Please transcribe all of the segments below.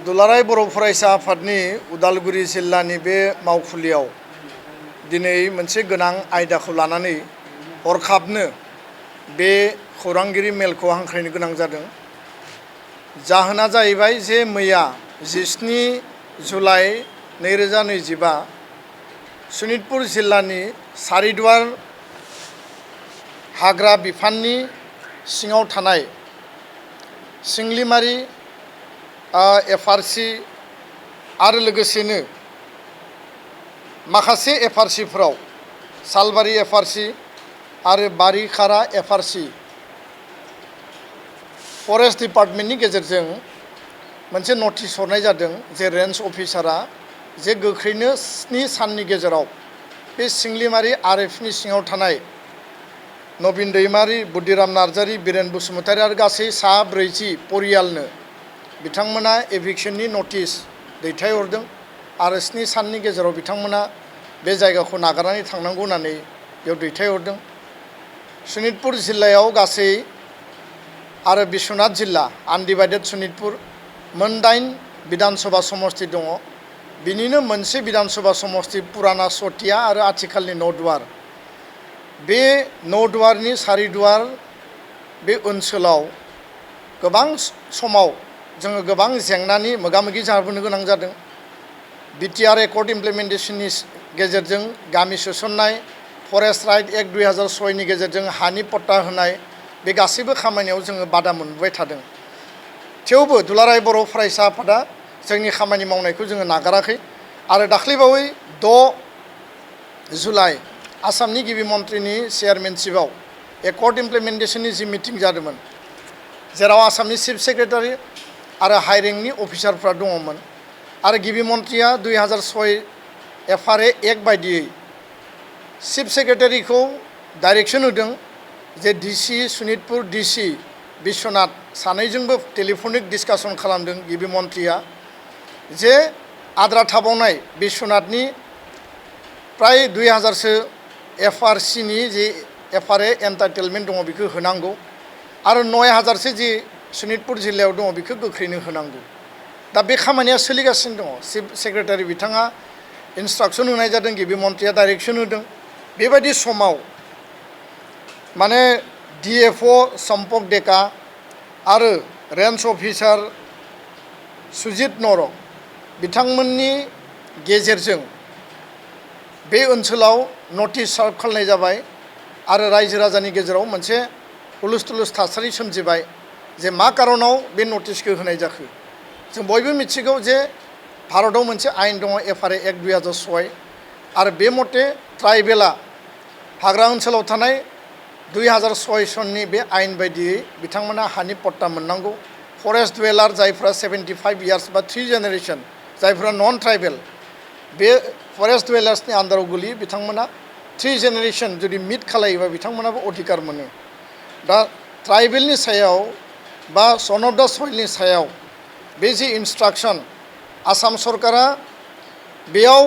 दुलाराय बर' फरायसा आफादनि उदालगुरि जिल्लानि बे मावखुलियाव दिनै मोनसे गोनां आयदाखौ लानानै हरखाबनो बे खौरांगिरि मेलखौ हांख्रायनो गोनां जादों। जाहोना जाहैबाय जे मैया 17 जुलाइ 2025 सनितपुर जिल्लानि सारिदुवार हाग्रा बिफाननि सिङाव थानाय सिंलिमारि एफआरसि आरो लोगोसेनो माखासे एफआरसिफोराव सालबारि एफआरसि आरो बारिखारा एफआरसि फरेस्ट डिपार्टमेन्टनि गेजेरजों मोनसे नटिस हरनाय जादों जे रेन्ज अफिसारा जे गोख्रैनो 7 साननि गेजेराव बे सिंलिमारि आरएफनि सिङाव थानाय नबिन दैमारि, बुद्धिराम नार्जारि, बिरेन बसुमतारि आरो गासै सा 40 परियालनो बिथांमोना एभिक्शननि नटिस दैथायहरदों आरो 7 साननि गेजेराव बिथांमोना बे जायगाखौ नागारनानै थांनांगौ होननानै बेयाव दैथायहरदों। सनितपुर जिल्लायाव गासै आरो बिश्वनाथ जिल्ला आनडिभाइडेड सनितपुर मोन 8 विधानसभा समष्टि दङ। बिनिनो मोनसे विधानसभा समष्टि पुराना सतिया आरो आथिखालनि नौदुवार। बे नौदुवारनि सारिदुवार बे ओनसोलाव गोबां समाव जोङो गोबां जेंनानि मोगा-मोगि जाबोनो गोनां जादों। बिटिआर एकर्ड इमप्लिमेन्टेशननि गेजेरजों गामि सोसननाय, फरेस्ट राइट एक्ट 2006 नि गेजेरजों हानि पट्टा होनाय, बे गासैबो खामानियाव जोङो बादा मोनबोबाय थादों। थेवबो दुलाराय बर' फरायसा आफादा जोंनि खामानि मावनायखौ जोङो नागाराखै आरो दाख्लैबावै 6 जुलाइ आसामनि गिबि मन्थ्रिनि चेयारमेनशिपआव एकर्ड इमप्लिमेन्टेशननि जि मिटिं जादोंमोन, जेराव आसामनि चिफ सेक्रेटारि आरो हाइ रेंकनि अफिसारफ्रा दङमोन आरो गिबि मन्थ्रिया 2006 एफआरए एक्ट बायदियै चिफ सेक्रेटारिखौ डाइरेक्शन होदों जे डिसि सनितपुर, डिसि बिश्वनाथ सानैजोंबो टेलिफनिक डिसकासन खालामदों गिबि मन्थ्रिया जे आद्रा थाबावनाय बिश्वनाथनि प्राय 2000सो एफआरसिनि जि एफआरए एन्टाइटेलमेन्ट दङ बेखौ होनांगौ आरो 9000सो जि सनितपुर जिल्लायाव दङ बेखौ गोख्रैनो होनांगौ। दा बे खामानिया सोलिगासिनो दङ। चिफ सेक्रेटारि बिथाङा इन्सट्राक्सन होनाय जादों, गिबि मन्थ्रिया डाइरेक्शन होदों। बेबायदि समाव माने डिएफअ सम्पक डेका आरो रेन्ज अफिसार सुजित नर बिथांमोननि गेजेरजों बे ओनसोलाव नटिस सार्भ खालामनाय जाबाय आरो रायजो राजानि गेजेराव मोनसे हुलुस-थुलुस थासारि सोमजिबाय जे मा कारनाव बे नटिसखौ होनाय जाखो। जों बयबो मिथिगौ जे भारतआव मोनसे आयेन दङ एफआरए एक्ट 2006 आरो बे मथे ट्राइबेला हाग्रा ओनसोलाव थानाय 2006 सननि बे आयेन बायदियै बिथांमोना हानि पट्टा मोननांगौ। फरेस्ट डुवेलार जायफ्रा 75 इयार्स बा 3 जेनेरेशन जायफ्रा नन ट्राइबेल बे फरेस्ट डुवेलार्सनि आन्दाराव गोलैयो बिथांमोना 3 जेनेरेशन जुदि मिट खालायोबा बिथांमोनाबो अधिकार मोनो। दा ट्राइबेलनि सायाव बा सन अफ दा सइलनि सायाव बे जि इन्सट्राक्सन आसाम सरकारा बेयाव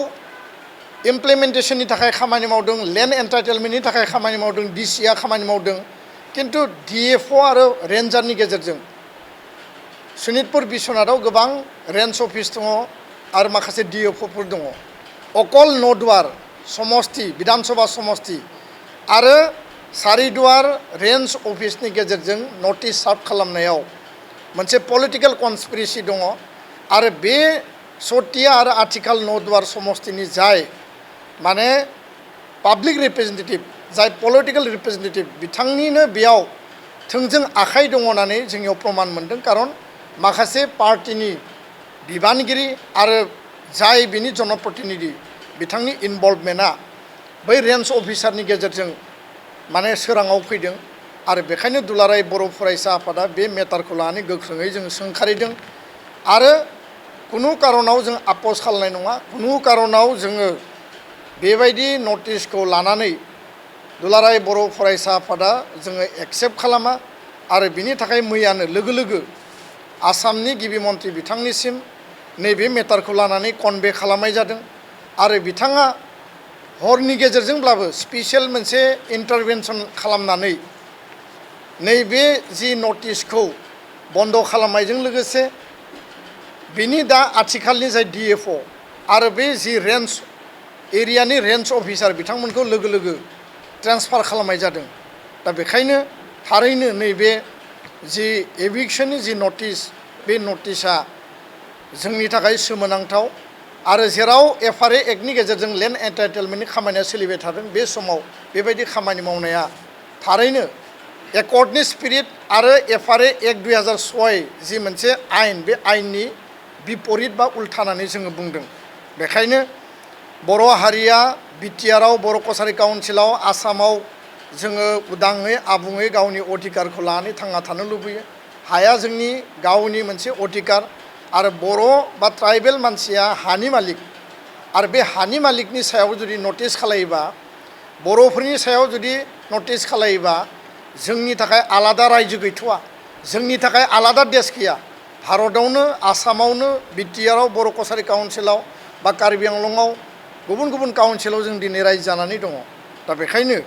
इमप्लिमेन्टेशननि थाखाय खामानि मावदों, लेन्ड एन्टाइटेलमेन्टनि थाखाय खामानि मावदों, डिसिआ खामानि मावदों, किन्तु डिएफअ आरो रेन्जारनि गेजेरजों सनितपुर बिश्वनाथआव गोबां रेन्ज अफिस दङ आरो माखासे डिएफअफोर दङ। अकल नौदुवार समष्टि विधानसभा समष्टि आरो सारिदुवार रेन्ज अफिसनि गेजेरजों नटिस सार्भ खालामनायाव मोनसे पलिटिकेल कनस्पिरेसि दङ आरो बे सतिया आरो आथिखाल नौदुवार समष्टिनि जाय माने पाब्लिक रिप्रेजेन्टेटिभ, जाय पलिटिकेल रिप्रेजेन्टेटिभ बिथांनिनो बेयाव थोंजों आखाइ दङ होननानै जोंनियाव प्रमान मोनदों। खारन माखासे पार्टिनि बिबानगिरि आरो जाय बिनि जनप्रतिनिधि बिथांनि इनभल्भमेन्टआ बै रेन्ज अफिसारनि गेजेरजों माने सोराङाव फैदों आरो बेखायनो दुलाराय बर' फरायसा आफादा बे मेटारखौ लानानै गोख्रोङै जों सोंखारिदों आरो कुनु कारनाव जों आपस खालामनाय नङा। कुनु कारनाव जोङो बेबायदि नटिसखौ लानानै दुलाराय बर' फरायसा आफादा जोङो एक्सेप्ट खालामा आरो बिनि थाखाय मैयानो लोगो लोगो आसामनि गिबि मन्थ्रि बिथांनिसिम नैबे मेटारखौ लानानै कनभे खालामनाय जादों आरो बिथाङा हरनि गेजेरजोंब्लाबो स्पेसियेल मोनसे इन्टारभेनसन खालामनानै नैबे जि नटिसखौ बन्द खालामनायजों लोगोसे बिनि दा आथिखालनि जाय DFO आरो बे जि रेन्ज एरियानि रेन्ज अफिसार बिथांमोनखौ लोगो लोगो ट्रेन्सफार खालामनाय जादों। दा बेखायनो थारैनो नैबे जि एभिक्शननि जि नटिस बे नटिसआ जोंनि थाखाय सोमोनांथाव आरो जेराव FRA एक्टनि गेजेरजों लेन्ड एन्टाइटेलमेन्टनि खामानिया सोलिबाय थादों बे समाव बेबायदि खामानि मावनाया थारैनो एकर्डनि स्पिरिट आरो FRA एक्ट 2006 जि मोनसे आयेन बे आयेननि बिपरित बा उल्था होननानै जोङो बुंदों। बेखायनो बर' हारिया बिटिआरआव बर' कसारि काउन्सिलाव आसामाव जोङो उदाङै आबुङै गावनि अधिकारखौ लानानै थांना थानो लुबैयो। हाया जोंनि गावनि मोनसे अधिकार आरो बर' बा ट्राइबेल मानसिया हानि मालिक आरो बे हानि मालिकनि सायाव जुदि नटिस खालायोबा बर'फोरनि सायाव जुदि नटिस खालायोबा जोंनि थाखाय आलादा रायजो गैथ'वा, जोंनि थाखाय आलादा देश गैया। भारतआवनो आसामावनो बिटिआरआव बर' कसारि काउन्सिलाव बा कार्बि आंलंआव गुबुन गुबुन काउन्सिलाव जों दिनै रायजो जानानै दङ। दा बेखायनो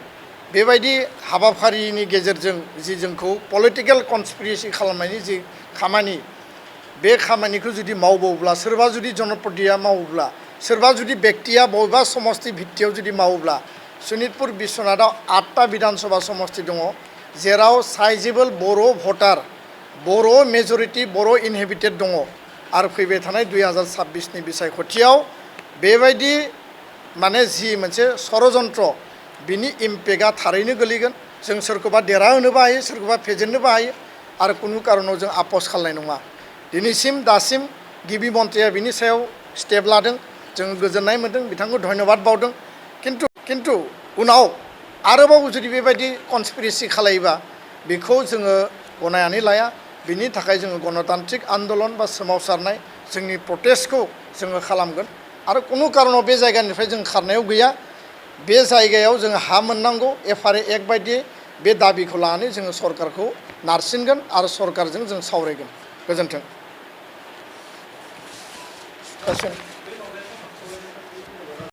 बेबायदि हाबाफारिनि गेजेरजों जि जोंखौ पलिटिकेल कनस्पिरेसि खालामनायनि जि खामानि बे खामानिखौ जुदि मावबावब्ला सोरबा जुदि जनप्रतिया मावोब्ला सोरबा जुदि बेक्तिया बबेबा समस्ति भित्तियाव जुदि मावोब्ला सनितपुर बिश्वनाथआव 8टा विधानसभा समस्ति दङ जेराव साइजेबल बर' भटार बर' मेजरिटि बर' इनहेबिटेड दङ आरो फैबाय थानाय 2026नि बिसायख'थियाव बेबायदि माने जि मोनसे षड़यन्त्र बिनि इम्पेक्टआ थारैनो गोलैगोन। जों सोरखौबा देरहाहोनोबो हायो सोरखौबा फेजेननोबो हायो आरो कुनु कारनाव जों आपस खालामनाय नङा। दिनैसिम दासिम गिबि मन्थ्रिया बिनि सायाव स्टेप लादों, जों गोजोननाय मोन्दों, बिथांखौ धन्यबाद बावदों। किन्तु उनाव आरोबाव जुदि बेबायदि कनस्पिरेसि खालायोबा बेखौ जोङो गनायनानै लाया। बिनि थाखाय जोङो गणतान्त्रिक आन्दलन बा सोमावसारनाय जोंनि प्रटेस्टखौ जोङो खालामगोन आरो कुनु कारनाव बे जायगानिफ्राय जों खारनायाव गैया। बे जायगायाव जोङो हा मोननांगौ FRA एक्ट बायदियै बे दाबिखौ लानानै जोङो सरकारखौ नारसिनगोन आरो सरकारजों जों सावरायगोन। गोजोन्थों।